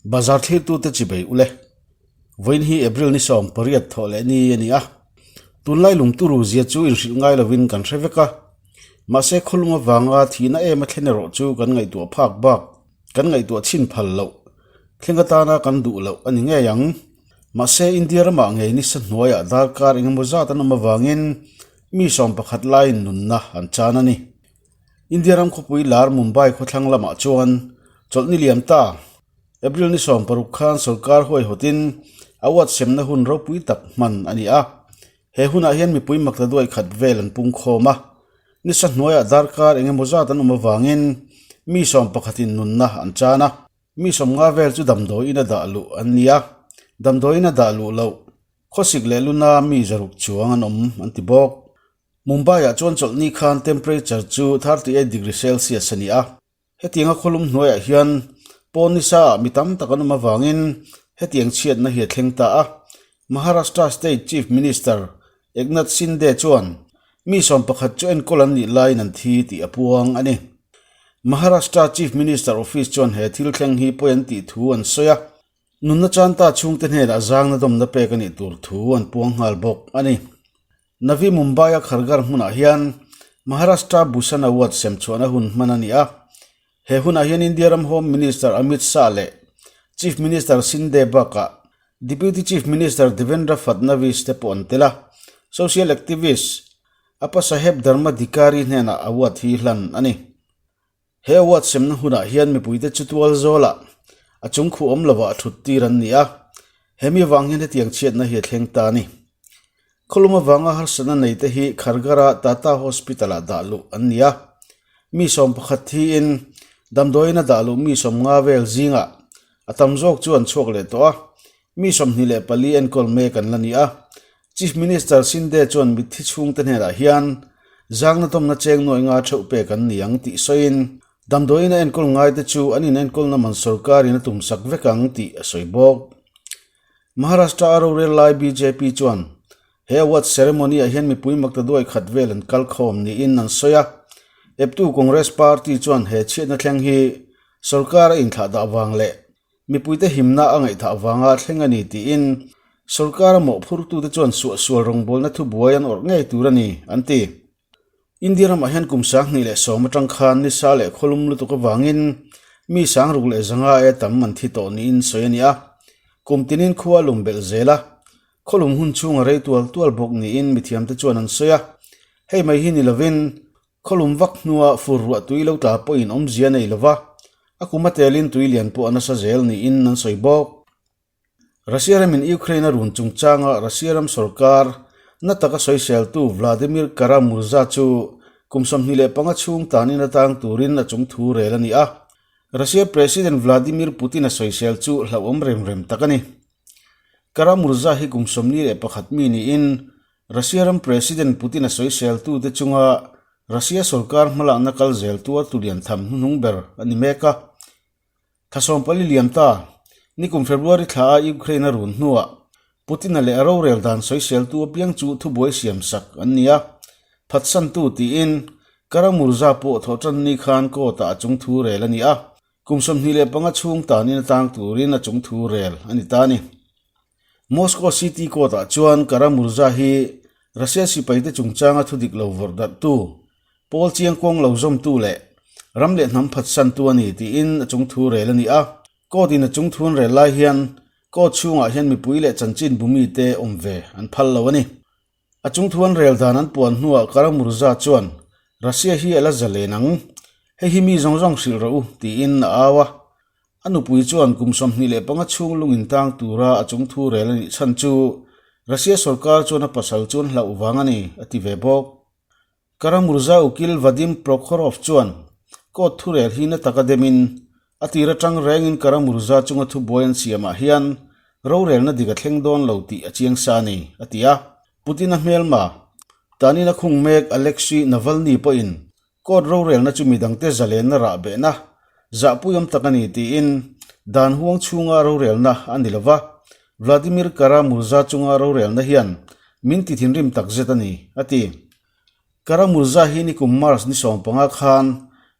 Bazar thlirtute chibei ule. Vawiin hi April ni 18 thawh leh ni a ni a. Tunlai lungturu zia chu inhrilh ngai lovin kan hre vek a. Mahse khawlung avanga thihna em a thlen erawh chu kan ngaihtuah phak bak, kan ngaihtuah chhin phal loh, thleng atana kan duh loh a ni ngei ang. Mahse India ramah ngei nisa hnuaiah darkar engemaw zat an awm avangin mi 11 laiin nunna an chan a ni. India ram khawpui lar Mumbai khawthlang lamah chuan chawlhni liam ta. April ni 60 khan sorkar huaihawtin award semna hun ropui tak hman a ni a. He hunah hian mipui makta duai khat vel an pung khawm a. Nisa hnuaiah darkar engemaw zat an awm avangin mi 11 in nunna an chan a. Mi 50 vel chu damdawiin a dah luh an ni a. Damdawiin a dah luh loh khawsik leh luna mi 600 chuang an awm an ti bawk. Mumbai-ah chuan chawlhni khan temperature chu 38 degree Celsius a ni a. Hetianga khawlum hnuaiah hian pawn nisa ah mi tam tak an awm avangin hetiang chhiatna hi a thleng ta a. Maharashtra State Chief Minister Eknath Shinde chuan mi 11 chu enkawl an nih laiin an thi tih a puang a ni. Maharashtra Chief Minister Office chuan he thil thleng hi pawi an tih thu an sawi a. Nunna chanta chhungte hnenah zangna dawmna pek a nih tur thu an puang nghal bawk a ni. Navi Mumbai-a Kharghar hmunah hian Maharashtra Bhushan Award sem chhuahna hun hman a ni a. He hunah hian India ram Home Minister Amit Shah leh Chief Minister Shinde bakah Deputy Chief Minister Devendra Fadnavis te pawh an tel a. Social activist Appasaheb Dharmadhikari hnenah award hi hlan a ni. He award semna hunah hian mipuite chu tual zawlah a chung khuh awm lovah thut tir an ni a, hemi avang hian hetiang chhiatna hi a thleng ta a ni. Khawlum avanga harsatna neite hi Kharghar-a Tata Hospital-ah dah luh an ni a, mi 11 thiin damdawiin a dah luh mi 50 vel zingah a tam zawk chu an chhuak leh tawh a, mi 24 enkawl mek an la ni a. Chief Minister Shinde chuan mitthi chhungte hnenah hian zangna tawmna cheng nuai nga theuh pek an ni ang tih sawiin damdawiin a enkawl ngaite chu an inenkawlna man sorkarin a tumsak vek ang tih a sawi bawk. Maharashtra a rorel lai bjp chuan he award ceremony ah hian mipui makta duai khat vel an kal khawm niin an sawi a. Eptu Congress party chuan he chhiatna thleng hi sorkar a inthlah dah vang leh Mipuite himna a ngaihthah avanga thleng a ni tiin sorkar a mawhphurtute chuan suahsual rawngbawlna thubuai an awrh ngei tur a ni, an ti. India ramah hian kum 2010 atang khan nisa leh khawlum lutuk avangin mi 6500 aia tam an thi tawh niin sawi a ni a. Kum tinin khua a lum belh zel a, khawlum hun chhunga rei tual tual bawk niin mithiamte chuan an sawi a. Hei mai hi ni lovin Khawlum vak hnua fur ruah tui lo tla pawhin awmzia nei lova, a kum a telin tui lian pawh a nasa zel niin an sawi bawk. Russia ramin Ukraine a run chungchanga Russia ram sorkar na taka sawiseltu Vladimir Kara-Murza chu kum 25 chhung tanin atang turin a chung thu rel a ni a. Russia President Vladimir Putin a sawisel chu hlauhawm rem rem tak a ni. Kara-Murza hi kum 41 mi niin Russia ram President Putin a sawiseltute chunga Russia sorkar hmalakna kal zel tuar tu lian tham hnuhnung ber a ni mek a. Thla 14 liam ta, nikum February thla a Ukraine a run hnuah Putin-a leh a rorel dan sawiseltu apiang chu thubuai siam sak an ni a, phatsantu tiin Kara-Murza pawh thawhtan ni khan court-ah a chung thu rel a ni a, kum 25 chhung tanin atang turin a chung thu rel a ni ta a ni. Moscow City Court-ah chuan Kara-Murza hi Russia sipaite chungchanga thudik lo vawrh darhtu, pawl chiangkuang lo zawmtu leh ram leh hnam phatsantu a ni tiin a chungthu rel a ni a. Court-in a chungthu an rel lai hian court chhungah hian mipui leh chanchin bumite awm ve an phal lo a ni. A chungthu an rel dan an puan hnuah Kara-Murza chuan Russia hi a la zalen ang, hei hi mi zawng zawng hrilh rawh u tiin a au a. A nupui chuan kum 25 chhung lungin tang tura a chungthu rel a nih chhan chu Russia sorkar chuan a pasal chu an hlauh vang a ni, a ti ve bawk. Kara-Murza ukil Vadim Prokhorov chuan court thurel hi na taka demin a tir atang rengin Kara-Murza chunga thubuai an siamah hian rorelna dik a thleng dawn lo tih a chiang sa a ni, a ti a. Putin-a hmelma, tanin a khung mek Alexei Navalny pawhin court rorelna chu midangte zalenna rah behna zahpuiawm tak a ni tiin dan huang chhunga rorelna a ni lova, Vladimir Kara-Murza chunga rorelna hian min ti thinrim takzet a ni, a ti. Kara-Murza hi nikum March ni 15 khan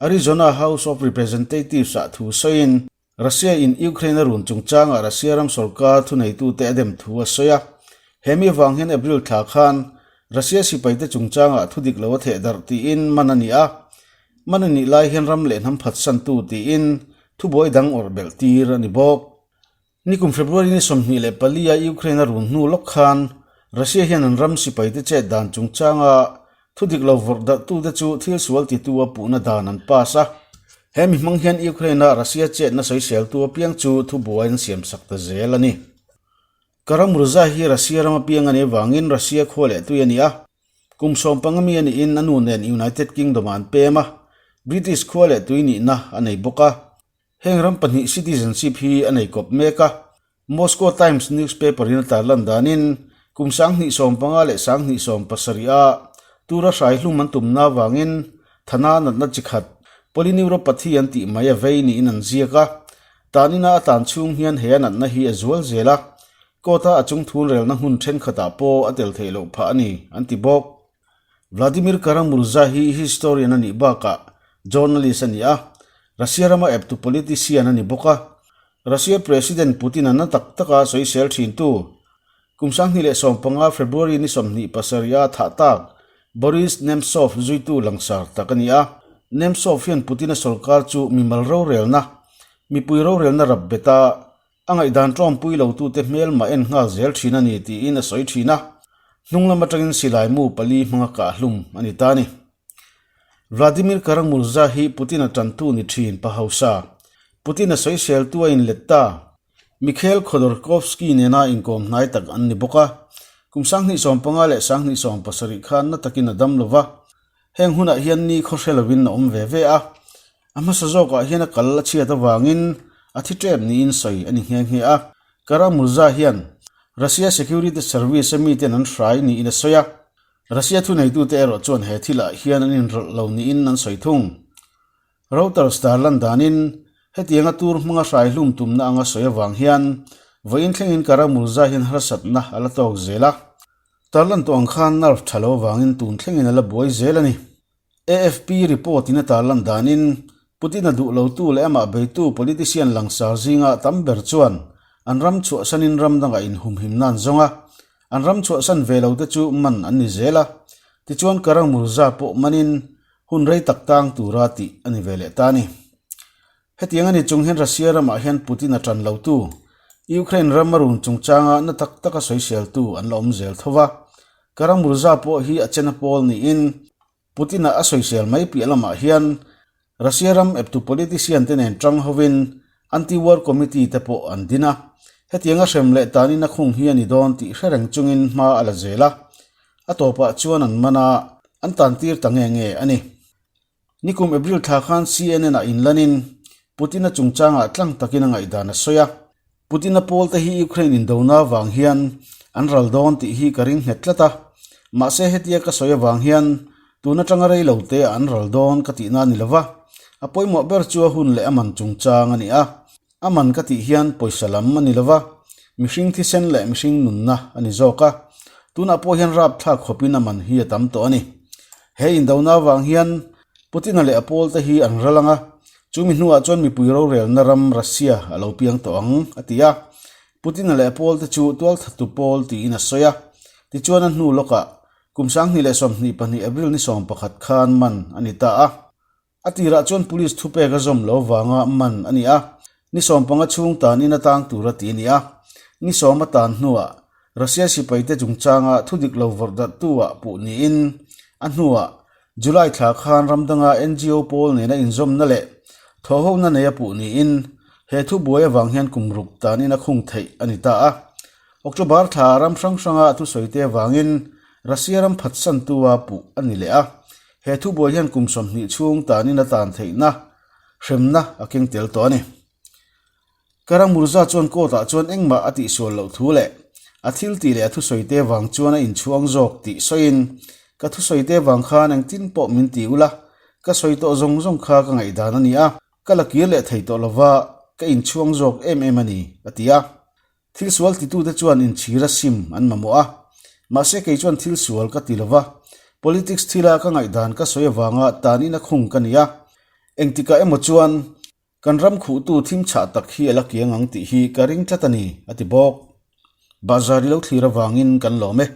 Arizona House of Representatives-ah thu sawiin, Russia in Ukraine a run chungchangah Russia ram sorkar thuneitute a dem thu a sawi a. He mi avang hian April thla khan Russia sipaite chungchangah thu dik lo a theh darh tiin man a ni a. Man a nih lai hian ram leh hnam phatsantu tiin thubuai dang awrh belh tir a ni bawk. Nikum February ni 24 a Ukraine a run hnu lawk khan Russia hian an ram sipaite chet dan chungchanga thu dik lo vawrh darhtute chu thil sual titu a puhna dan an pass a. He mi hmang hian Ukraine a Russia chetna sawiseltu apiang chu thubuai an siamsak ta zel a ni. Kara-Murza hi Russia ram apiang a nih avangin Russia khua leh tui a ni a. Kum 15 mi a niin a nu nen United Kingdom-ah an pem a, British khua leh tui nihna a nei bawk a. Heng ram pahnih citizenship hi a nei kawp mek a, Moscow Times newspaper-in a tarlan danin kum 2015 leh 2017 a tura hrai hlum an tumna avangin thana natna chi khat polyneuropathy an tih mai a vei niin an ziak a. Tanina a tan chhung hian he a natna hi a zual zel a, court-a a chungthun relna hmun thenkhatah pawh a tel theih loh phah a ni, an ti bawk. Vladimir Kara-Murza hi historian a nih bakah journalist a ni a, Russia rama eptu politician a ni bawk a. Russia President Putin-a na tak taka sawisel thintu kum 2015 February ni 27 a thah tak Boris Nemtsov zuitu langsar tak a ni a. Nemtsov hian Putin-a sorkar chu mimal rorelna, mipui rorelna rap bet a, A ngaihdan ṭawmpui lotute hmelmah en nghal zel ṭhin a ni tiin a sawi ṭhin a, hnung lam aṭangin silai mu pali hmanga kah hlum a ni ta a ni. Vladimir Kara-Murza hi Putin-a ṭantu ni ṭhin pa hausa, Putin-a sawiseltu a inlet ta. Mikhail Khodorkovsky nena inkawm hnai tak an ni bawk a, kum 2015 leh 2017 khan na takin a dam lo va, heng hunah hian ni khaw hre lovin a awm ve ve a. A hmasa zawkah hian a kal a chhiat avangin a thi ṭep niin sawi a ni nghe nghe a. Kara-Murza hian Russia Security Service a miten an hrai niin a sawi a. Russia thuneitute erawh chuan he thilah hian an inrawlh lo niin an sawi thung. Reuters tarlan danin hetianga tur hmanga hrai hlum tumna anga sawi avang hian vawiin thlengin Kara-Murza hian harsatna a la tawk zel a. Tarlan tawh ang khan nerve ṭha lo avangin tun thlengin a la buai zel a ni. AFP report-in a tarlan danin, Putin-a duh lotu leh amah beitu politician langsar zinga tam ber chuan an ram chhuahsanin ram dangah inhumhimna an zawng a, an ram chhuahsan ve lote chu man an ni zel a, tichuan Kara-Murza pawh manin hun rei tak tang tura tih a ni ve leh ta a ni. Hetiang a ni chung hian Russia ramah hian Putin-a ṭan lotu, Ukraine ram a run chungchanga na tak taka sawiseltu an la awm zel tho va. Kara-Murza pawh hi a chena pawl niin Putin-a a sawisel mai piah lamah hian Russia ram eptu politician te nen ṭang hovin Anti-War Committee te pawh an din a. Hetianga hrem leh tanin a khung hi a ni dawn tih hre reng chungin hma a la zel a. A tawpah chuan an man a, an tantir ta nge nge a ni. Nikum April thla khan CNN ah inlanin Putin-a chungchangah tlang takin a ngaihdan a sawi a. Putin-a pawlte hi Ukraine indona avang hian an ral dawn tih hi ka ring nghet tlat a, mahse hetia ka sawi avang hian tun atanga rei lo te ah an ral dawn ka tihna a ni lova, a pawimawh ber chu a hun leh a man chungchang a ni a. A man ka tih hian pawisa lam a ni lova, mihring thisen leh mihring nunna a ni zawk a. Tunah pawh hian rapthlak khawpin a man hi a tam tawh a ni. He indona avang hian Putin-a leh a pawlte hi an ral ang a, chumi hnuah chuan mipui rorelna ram Russia a lo piang tawh ang, a ti a. Putin-a leh a pawlte chu tualthatu pawl tiin a sawi a. Tichuan a hnu lawkah kum 2022 April ni 11 khan man a ni ta a. A tirah chuan police thupek a zawm lo vanga man a ni a, ni 15 chhung tanin a tang tur a ti a ni a. Ni sawm a tan hnuah Russia sipaite chungchanga thudik lo vawrh darhtu-ah puh niin a hnuah July thla khan ram danga NGO pawl nena inzawmna leh thawhhona nei a puh niin he thubuai avang hian kum ruk tanin a khung theih a ni ta a. October thla ram hrang hranga thusawite avangin Russia ram phatsantu-a puh a ni leh a. He thubuai hian kum 20 chhung tanin a tan theihna hremna a keng tel tawh a ni. Kara-Murza chuan court-ah chuan engmah a tihsual loh thu leh a thil tih leh a thusawite vang chuan a inchhuang zawk tih sawiin, Ka thusawite vang khan engtin pawh min ti ula, ka sawi tawh zawng zawng kha ka ngaihdan a ni a, ka la kir leh thei tawh lova, ka inchhuang zawk em em a ni, a ti a. Thil sual titute chuan inchhir a sim an mamawh a, mahse kei chuan thil sual ka ti lova, politics thila ka ngaihdan ka sawi avanga tanin a khung ka ni a, engtikah emaw chuan. Kan ram khuhtu thim chhah tak hi a la kiang ang tih hi ka ring tlat a ni, a ti bawk. Bahzar i lo thlir avangin kan lawm e.